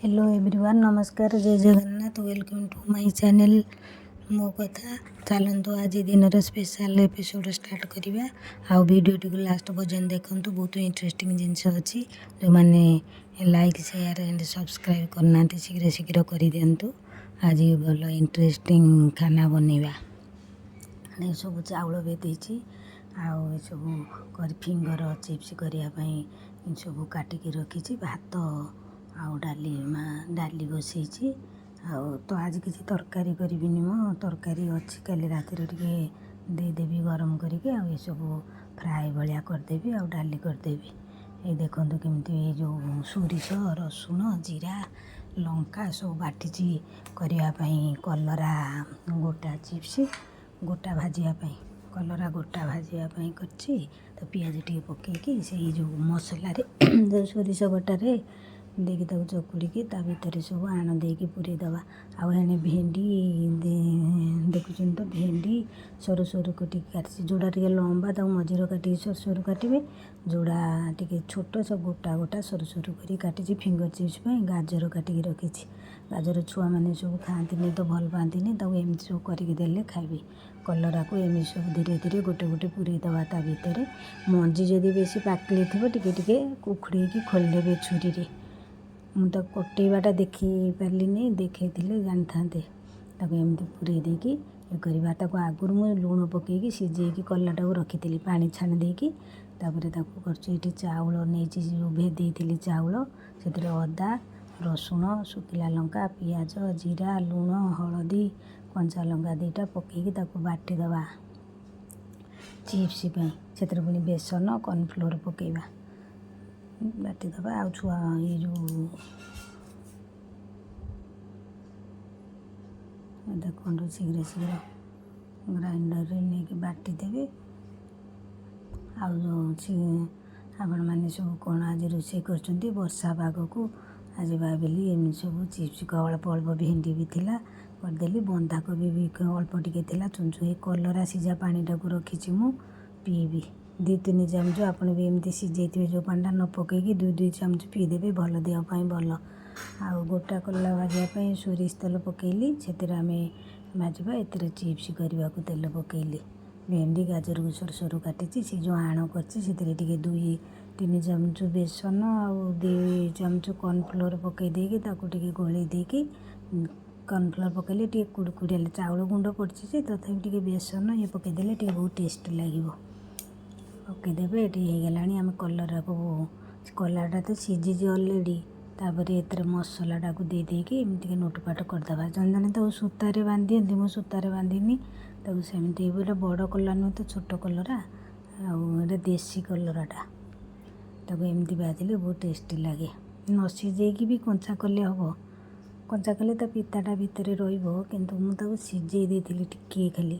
Hello everyone, ନମସ୍କାର, ଜୟ Jagannath. Welcome to my channel ମୋ କଥା। ଚାଲନ୍ତୁ, ଆଜି ଦିନର ସ୍ପେଶାଲ୍ ଏପିସୋଡ଼ ଷ୍ଟାର୍ଟ କରିବା। ଆଉ ଭିଡ଼ିଓଟିକୁ ଲାଷ୍ଟ ପର୍ଯ୍ୟନ୍ତ ଦେଖନ୍ତୁ, ବହୁତ ଇଣ୍ଟରେଷ୍ଟିଂ ଜିନିଷ ଅଛି। ଯେଉଁମାନେ ଲାଇକ୍, ସେୟାର ଆଣ୍ଡ ସବସ୍କ୍ରାଇବ୍ କରିନାହାନ୍ତି, ଶୀଘ୍ର ଶୀଘ୍ର କରିଦିଅନ୍ତୁ। ଆଜି ଭଲ ଇଣ୍ଟରେଷ୍ଟିଂ ଖାନା ବନେଇବା। ଏସବୁ ଚାଉଳ ଭେଦେଇଛି ଆଉ ଏସବୁ କରି ଫିଙ୍ଗର ଚିପ୍ସ କରିବା ପାଇଁ ସବୁ କାଟିକି ରଖିଛି। ଭାତ ଆଉ ଡାଲି ମା ଡାଲି ବସେଇଛି। ଆଉ ତ ଆଜି କିଛି ତରକାରୀ କରିବିନି ମ, ତରକାରୀ ଅଛି, କାଲି ରାତିରେ ଟିକେ ଦେଇଦେବି ଗରମ କରିକି। ଆଉ ଏସବୁ ଫ୍ରାଏ ଭଳିଆ କରିଦେବି ଆଉ ଡାଲି କରିଦେବି। ଏଇ ଦେଖନ୍ତୁ କେମିତି ଏଇ ଯେଉଁ ସୋରିଷ, ରସୁଣ, ଜିରା, ଲଙ୍କା ସବୁ ବାଟିଛି କରିବା ପାଇଁ କଲରା ଗୋଟା ଚିପ୍ସ, ଗୋଟା ଭାଜିବା ପାଇଁ, କଲରା ଗୋଟା ଭାଜିବା ପାଇଁ କରିଛି। ତ ପିଆଜ ଟିକେ ପକେଇକି ସେଇ ଯେଉଁ ମସଲାରେ, ଯେଉଁ ସୋରିଷ ବଟାରେ ଦେଇକି ତାକୁ ଚକୁଡ଼ିକି ତା ଭିତରେ ସବୁ ଆଣ ଦେଇକି ପୁରେଇ ଦେବା। ଆଉ ଏଣେ ଭେଣ୍ଡି ଦେଖୁଛନ୍ତି ତ, ଭେଣ୍ଡି ସରୁ ସରୁ କରିକି କାଟିଛି। ଯେଉଁଟା ଟିକେ ଲମ୍ବା, ତାକୁ ମଝିରେ କାଟିକି ସରୁ ସରୁ କାଟିବେ। ଯେଉଁଟା ଟିକେ ଛୋଟ, ସବୁ ଗୋଟା ଗୋଟା ସରୁ ସରୁ କରିକି କାଟିଛି ଫିଙ୍ଗର ଚିପ୍ସ ପାଇଁ। ଗାଜର କାଟିକି ରଖିଛି। ଗାଜର ଛୁଆମାନେ ସବୁ ଖାଆନ୍ତିନି ତ, ଭଲ ପାଆନ୍ତିନି, ତାକୁ ଏମିତି ସବୁ କରିକି ଦେଲେ ଖାଇବେ। କଲରାକୁ ଏମିତି ସବୁ ଧୀରେ ଧୀରେ ଗୋଟେ ଗୋଟେ ପୁରେଇ ଦେବା ତା ଭିତରେ। ମଞ୍ଜି ଯଦି ବେଶୀ ପାକଳି ଥିବ, ଟିକେ ଟିକେ ଉଖୁଡ଼େଇକି ଖୋଲିଦେବେ ଛୁରୀରେ। ମୁଁ ତାକୁ କଟେଇବାଟା ଦେଖି ପାରିଲିନି, ଦେଖେଇଥିଲେ ଜାଣିଥାନ୍ତେ। ତାକୁ ଏମିତି ପୁରେଇ ଦେଇକି ଇଏ କରିବା। ତାକୁ ଆଗରୁ ମୁଁ ଲୁଣ ପକେଇକି ସିଝେଇକି କଲରାଟାକୁ ରଖିଥିଲି, ପାଣି ଛାଣି ଦେଇକି ତାପରେ ତାକୁ କରୁଛି। ଏଠି ଚାଉଳ ନେଇଛି, ଯେଉଁ ଭେଦେଇଥିଲି ଚାଉଳ, ସେଥିରେ ଅଦା, ରସୁଣ, ଶୁଖିଲା ଲଙ୍କା, ପିଆଜ, ଜିରା, ଲୁଣ, ହଳଦୀ, କଞ୍ଚା ଲଙ୍କା ଦୁଇଟା ପକେଇକି ତାକୁ ବାଟିଦେବା ଚିପ୍ସ ପାଇଁ। ସେଥିରେ ପୁଣି ବେସନ, କର୍ଣ୍ଣଫ୍ଲୋର୍ ପକେଇବା, ବାଟିଦେବା। ଆଉ ଛୁଆ ଏଇ ଯେଉଁ ଦେଖନ୍ତୁ, ଶୀଘ୍ର ଶୀଘ୍ର ଗ୍ରାଇଣ୍ଡରରେ ନେଇକି ବାଟିଦେବେ। ଆଉ ଯେଉଁ ଆପଣମାନେ ସବୁ କ'ଣ ଆଜି ରୋଷେଇ କରୁଛନ୍ତି? ବର୍ଷା ପାଗକୁ ଆଜି ଭାବିଲି ଏମିତି ସବୁ ଚିପ୍ସ, ଅଳ୍ପ ଅଳ୍ପ ଭେଣ୍ଡି ବି ଥିଲା, କରିଦେଲି। ବନ୍ଧାକୋବି ବି ଅଳ୍ପ ଟିକେ ଥିଲା, ଚୁନ ଚୁନ। କଲରା ସିଝା ପାଣିଟାକୁ ରଖିଛି, ମୁଁ ପିଇବି 2-3 ଚାମଚ। ଆପଣ ବି ଏମିତି ସିଝେଇଥିବେ, ଯେଉଁ ପାଣିଟା ନ ପକେଇକି 2-2 ଚାମଚ ପିଇଦେବେ, ଭଲ, ଦେହ ପାଇଁ ଭଲ। ଆଉ ଗୋଟା କଲରା ଭାଜିବା ପାଇଁ ସୋରିଷ ତେଲ ପକେଇଲି, ସେଥିରେ ଆମେ ଭାଜିବା। ଏଥିରେ ଚିପ୍ସ କରିବାକୁ ତେଲ ପକେଇଲି। ଭେଣ୍ଡି, ଗାଜରକୁ ସରୁ ସରୁ କାଟିଛି। ସେ ଯେଉଁ ଆଣ କରିଛି, ସେଥିରେ ଟିକେ 2-3 ଚାମଚ ବେସନ ଆଉ 2 ଚାମଚ କର୍ଣ୍ଣଫ୍ଲୋର୍ ପକେଇ ଦେଇକି ତାକୁ ଟିକେ ଗୋଳେଇ ଦେଇକି। କର୍ଣ୍ଣଫ୍ଲୋର୍ ପକେଇଲେ ଟିକେ କୁଡ଼କୁଡ଼ିଆ। ଚାଉଳ ଗୁଣ୍ଡ ପଡ଼ିଛି ଯେ, ତଥାପି ଟିକେ ବେସନ ଇଏ ପକେଇଦେଲେ ଟିକେ ବହୁତ ଟେଷ୍ଟି ଲାଗିବ। ପକେଇଦେବେ। ଏଠି ହେଇଗଲାଣି। ଆମେ କଲରାକୁ, କଲରାଟା ତ ସିଝିଛି ଅଲରେଡ଼ି। ତାପରେ ଏଥିରେ ମସଲାଟାକୁ ଦେଇ ଦେଇକି ଏମିତି ଟିକେ ନୋଟପାଟ କରିଦେବା। ଜଣେ ଜଣେ ତାକୁ ସୂତାରେ ବାନ୍ଧି ଦିଅନ୍ତି, ମୁଁ ସୂତାରେ ବାନ୍ଧିନି ତାକୁ ସେମିତି। ଗୋଟେ ବଡ଼ କଲରା ନୁହେଁ ତ, ଛୋଟ କଲରା, ଆଉ ଏଇଟା ଦେଶୀ କଲରାଟା। ତାକୁ ଏମିତି ଭାଜିଲେ ବହୁତ ଟେଷ୍ଟି ଲାଗେ। ନ ସିଝେଇକି ବି କଞ୍ଚା କଲେ ହେବ। କଞ୍ଚା କଲେ ତା ପିତାଟା ଭିତରେ ରହିବ, କିନ୍ତୁ ମୁଁ ତାକୁ ସିଝେଇ ଦେଇଥିଲି ଟିକିଏ ଖାଲି,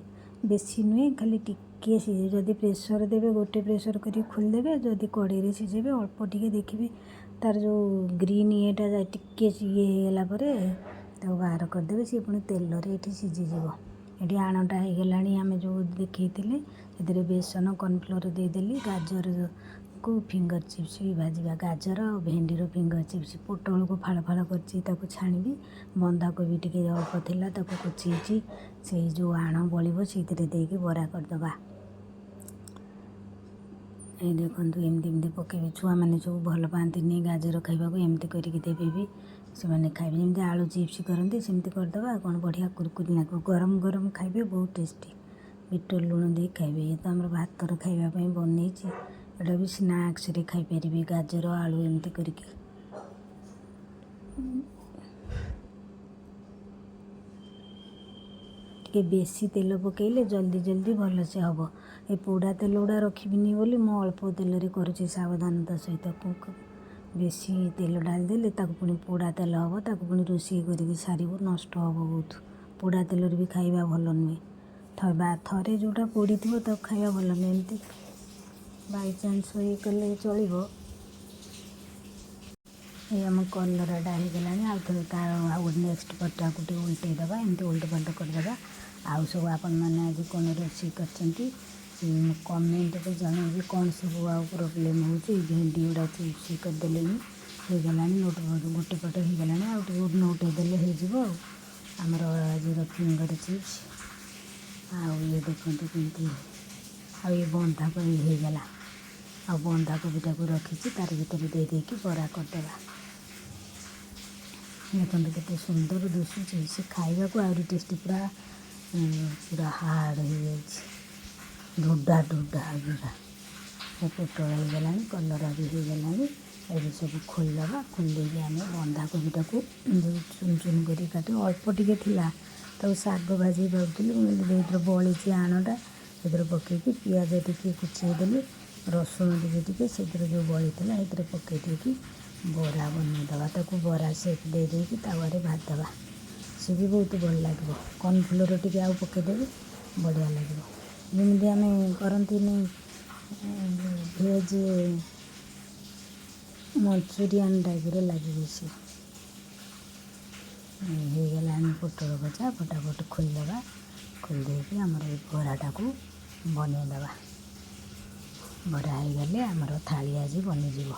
ବେଶୀ ନୁହେଁ, ଖାଲି ଟିକିଏ ସିଝେଇ। ଯଦି ପ୍ରେସର୍ ଦେବେ, ଗୋଟେ ପ୍ରେସର୍ କରିକି ଖୋଲିଦେବେ। ଯଦି କଡ଼େଇରେ ସିଝେଇବେ, ଅଳ୍ପ ଟିକେ ଦେଖିବେ, ତାର ଯେଉଁ ଗ୍ରୀନ୍ ଇଏଟା ଟିକେ ଇଏ ହେଇଗଲା ପରେ ତାକୁ ବାହାର କରିଦେବେ। ସିଏ ପୁଣି ତେଲରେ ଏଠି ସିଝିଯିବ। ଏଠି ଆଣଟା ହେଇଗଲାଣି, ଆମେ ଯେଉଁ ଦେଖେଇଥିଲେ, ସେଥିରେ ବେସନ, କର୍ଣ୍ଣଫ୍ଲୋର୍ ଦେଇଦେଲି। ଗାଜରକୁ ଫିଙ୍ଗର ଚିପ୍ସ ବି ଭାଜିବା, ଗାଜର ଆଉ ଭେଣ୍ଡିର ଫିଙ୍ଗର ଚିପ୍ସ। ପୋଟଳକୁ ଫାଳ ଫାଳ କରିଛି, ତାକୁ ଛାଣିବି। ବନ୍ଧାକୋବି ଟିକେ ଅଳ୍ପ ଥିଲା, ତାକୁ କୁଚେଇଛି। ସେଇ ଯେଉଁ ଆଣ ବଳିବ, ସେଇଥିରେ ଦେଇକି ବରା କରିଦେବା। ଏଇ ଦେଖନ୍ତୁ, ଏମିତି ଏମିତି ପକେଇବେ। ଛୁଆମାନେ ସବୁ ଭଲ ପାଆନ୍ତିନି ଗାଜର ଖାଇବାକୁ, ଏମିତି କରିକି ଦେବେ ବି ସେମାନେ ଖାଇବେ। ଯେମିତି ଆଳୁ ଚିପ୍ସ କରନ୍ତି, ସେମିତି କରିଦେବା। ଆଉ କ'ଣ, ବଢ଼ିଆ କୁରକୁରି ଲାଗିବ। ଗରମ ଗରମ ଖାଇବେ, ବହୁତ ଟେଷ୍ଟି। ବିଟ ଲୁଣ ଦେଇ ଖାଇବେ। ଇଏ ତ ଆମର ଭାତରେ ଖାଇବା ପାଇଁ ବନେଇଛି, ଏଇଟା ବି ସ୍ନାକ୍ସରେ ଖାଇପାରିବେ ଗାଜର ଆଳୁ ଏମିତି କରିକି। ଟିକେ ବେଶୀ ତେଲ ପକେଇଲେ ଜଲ୍ଦି ଜଲ୍ଦି ଭଲସେ ହେବ। ଏ ପୋଡ଼ା ତେଲ ଗୁଡ଼ା ରଖିବିନି ବୋଲି ମୁଁ ଅଳ୍ପ ତେଲରେ କରୁଛି ସାବଧାନତା ସହିତ। ବେଶୀ ତେଲ ଢାଳିଦେଲେ ତାକୁ ପୁଣି ପୋଡ଼ା ତେଲ ହେବ, ତାକୁ ପୁଣି ରୋଷେଇ କରିକି ସାରିବୁ, ନଷ୍ଟ ହେବ ବହୁତ। ପୋଡ଼ା ତେଲରେ ବି ଖାଇବା ଭଲ ନୁହେଁ। ଥରେ ଯେଉଁଟା ପୋଡ଼ିଥିବ, ତାକୁ ଖାଇବା ଭଲ ନୁହେଁ। ଏମିତି ବାଇଚାନ୍ସ ଇଏ କଲେ ଚଳିବ। ଏଇ ଆମ କଲରାଟା ହେଇଗଲାଣି। ଆଉ ଥରେ ତାର ଆଉ ଗୋଟେ ନେକ୍ସଟ ପଟାକୁ ଟିକେ ଓଲଟେଇ ଦେବା, ଏମିତି ଓଲଟ ପାଲଟ କରିଦେବା। ଆଉ ସବୁ ଆପଣମାନେ ଆଜି କ'ଣ ରୋଷେଇ କରିଛନ୍ତି, କମେଣ୍ଟରେ ଜଣାଇବେ। କ'ଣ ସବୁ ଆଉ ପ୍ରୋବ୍ଲେମ୍ ହେଉଛି? ଭେଣ୍ଡି ଗୁଡ଼ା ଚିପ୍ସ କରିଦେଲେଣି। ହେଇଗଲାଣି, ନୋଟ ଗୋଟେ ପଟ ହେଇଗଲାଣି, ଆଉ ଟିକେ ନୋଉଟେଇ ଦେଲେ ହେଇଯିବ। ଆଉ ଆମର ଆଜିର ଫିଙ୍ଗର ଚିପ୍ସ। ଆଉ ଇଏ ଦେଖନ୍ତୁ କେମିତି, ଆଉ ଇଏ ବନ୍ଧାକୋବି ହେଇଗଲା। ଆଉ ବନ୍ଧାକୋବିଟାକୁ ରଖିଛି, ତାର ଭିତରେ ଦେଇ ଦେଇକି ବରା କରିଦେବା। ଦେଖନ୍ତୁ କେତେ ସୁନ୍ଦର ଦିଶୁଛି ସେ, ଖାଇବାକୁ ଆହୁରି ଟେଷ୍ଟି। ପୁରା ପୁରା ହାର୍ଡ଼ ହେଇଯାଇଛି, ଢୁଡା ଢୁଡା ପୁରା। ପୋଟଳ ହେଇଗଲାଣି, କଲରା ବି ହେଇଗଲାଣି। ଏବେ ସବୁ ଖୋଲିଦେବା। ଖୋଲି ଦେଇକି ଆମେ ବନ୍ଧାକୋବିଟାକୁ ଯେଉଁ ଚୁନ ଚୁନ କରିକି କାଟି, ଅଳ୍ପ ଟିକେ ଥିଲା, ତାକୁ ଶାଗ ଭାଜି ଭାବୁଥିଲି। ମୁଁ କହିଲି ଯେଉଁଥିରେ ବଳିଛି ଆଣଟା, ସେଥିରେ ପକାଇକି ପିଆଜ ଟିକେ କୁଚେଇ ଦେଲି, ରସୁଣ ଟିକେ ଟିକେ ସେଥିରେ ଯେଉଁ ବଳିଥିଲା ସେଥିରେ ପକାଇ ଦେଇକି ବରା ବନେଇଦେବା। ତାକୁ ବରା ସେପ୍ ଦେଇ ଦେଇକି ତାୱାରେ ଭାଜିଦେବା, ସେ ବି ବହୁତ ଭଲ ଲାଗିବ। କର୍ଣ୍ଣଫ୍ଲୋର୍ ଟିକେ ଆଉ ପକାଇଦେବି, ବଢ଼ିଆ ଲାଗିବ। ଯେମିତି ଆମେ କରନ୍ତିନି ଭେଜ୍ ମଞ୍ଚୁରିଆନ୍ ଟାଇପ୍ର ଲାଗିବ ସେ। ହେଇଗଲାଣି ପୋଟଳ ଭଜା। ଫଟାଫଟ ଖୋଲିଦେବା। ଖୋଲି ଦେଇକି ଆମର ଏଇ ବରାଟାକୁ ବନେଇଦେବା। ବରା ହେଇଗଲେ ଆମର ଥାଳି ଆଜି ବନିଯିବ।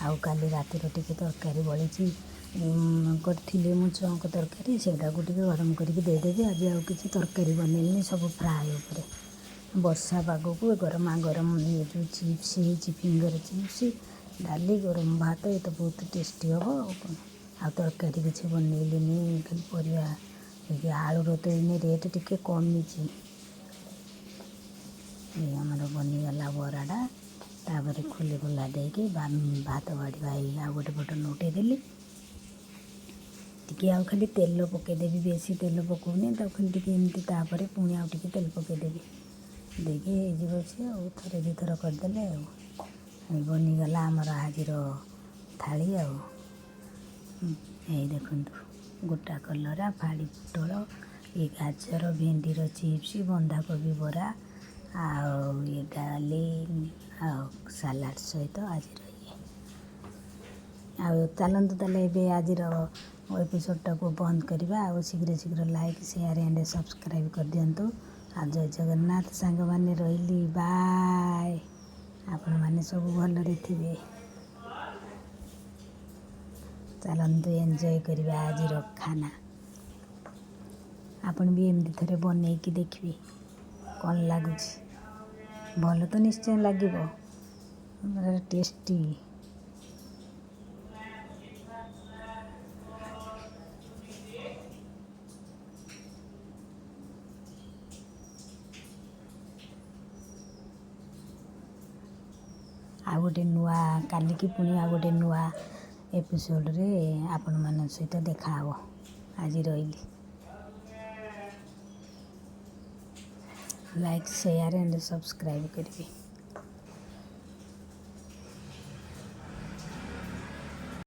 ଆଉ କାଲି ରାତିର ଟିକେ ତରକାରୀ ବଳିଛି, କରିଥିଲି ମୁଁ ଚଙ୍କ ତରକାରୀ, ସେଇଟାକୁ ଟିକେ ଗରମ କରିକି ଦେଇଦେବି। ଆଜି ଆଉ କିଛି ତରକାରୀ ବନେଇଲିନି, ସବୁ ଫ୍ରାଏ ଉପରେ। ବର୍ଷା ପାଗକୁ ଗରମା ଗରମ ଇଏ ଯେଉଁ ଚିପ୍ସ ହେଇଛି, ଫିଙ୍ଗର ଚିପ୍ସ, ଡାଲି, ଗରମ ଭାତ, ଏ ତ ବହୁତ ଟେଷ୍ଟି ହେବ। ଆଉ କ'ଣ, ଆଉ ତରକାରୀ କିଛି ବନେଇଲିନି, ଖାଲି ପରିବା ହେଇକି। ଆଳୁର ତ ଏଇନେ ରେଟ୍ ଟିକେ କମିଛି। ଏଇ ଆମର ବନିଗଲା ବରାଟା। ତାପରେ ଖୋଲି ଖୋଲା ଦେଇକି ଭାତ ବାଢ଼ିବା। ଏଇ ଆଉ ଗୋଟେ ପଟ ନୋଉଟେଇ ଦେଲି ଟିକେ, ଆଉ ଖାଲି ତେଲ ପକାଇଦେବି। ବେଶୀ ତେଲ ପକାଉନି, ତାକୁ ଖାଲି ଟିକେ ଏମିତି, ତାପରେ ପୁଣି ଆଉ ଟିକେ ତେଲ ପକାଇଦେବି, ଦେଇକି ହେଇଯିବ ସେ। ଆଉ ଥରେ ଦୁଇଥର କରିଦେଲେ ଆଉ ଏଇ ବନିଗଲା ଆମର ଆଜିର ଥାଳି। ଆଉ ଏଇ ଦେଖନ୍ତୁ, ଗୋଟା କଲରା, ଫାଳି ପୋଟଳ, ଇଏ ଗାଜର ଭେଣ୍ଡିର ଚିପ୍ସ, ବନ୍ଧାକୋବି ବରା, ଆଉ ଇଏ ଡାଲି ଆଉ ସାଲାଡ଼ ସହିତ ଆଜିର ଇଏ। ଆଉ ଚାଲନ୍ତୁ ତାହେଲେ ଏବେ ଆଜିର ଏପିସୋଡ଼ଟାକୁ ବନ୍ଦ କରିବା। ଆଉ ଶୀଘ୍ର ଶୀଘ୍ର ଲାଇକ୍, ସେୟାର ଆଣ୍ଡ ସବସ୍କ୍ରାଇବ୍ କରିଦିଅନ୍ତୁ। ଆଉ ଜୟ ଜଗନ୍ନାଥ ସାଙ୍ଗମାନେ, ରହିଲି, ବାଏ। ଆପଣମାନେ ସବୁ ଭଲରେ ଥିବେ। ଚାଲନ୍ତୁ ଏନ୍ଜୟ କରିବା ଆଜିର ଖାନା। ଆପଣ ବି ଏମିତି ଥରେ ବନେଇକି ଦେଖିବେ କ'ଣ ଲାଗୁଛି। ଭଲ ତ ନିଶ୍ଚୟ ଲାଗିବ, ଟେଷ୍ଟି। ଆଉ ଗୋଟେ ନୂଆ କାଲିକି ପୁଣି ଆଉ ଗୋଟେ ନୂଆ ଏପିସୋଡ଼ରେ ଆପଣମାନଙ୍କ ସହିତ ଦେଖାହେବ। ଆଜି ରହିଲି। ଲାଇକ୍, ସେୟାର ଆଣ୍ଡ ସବସ୍କ୍ରାଇବ୍ କରିବେ।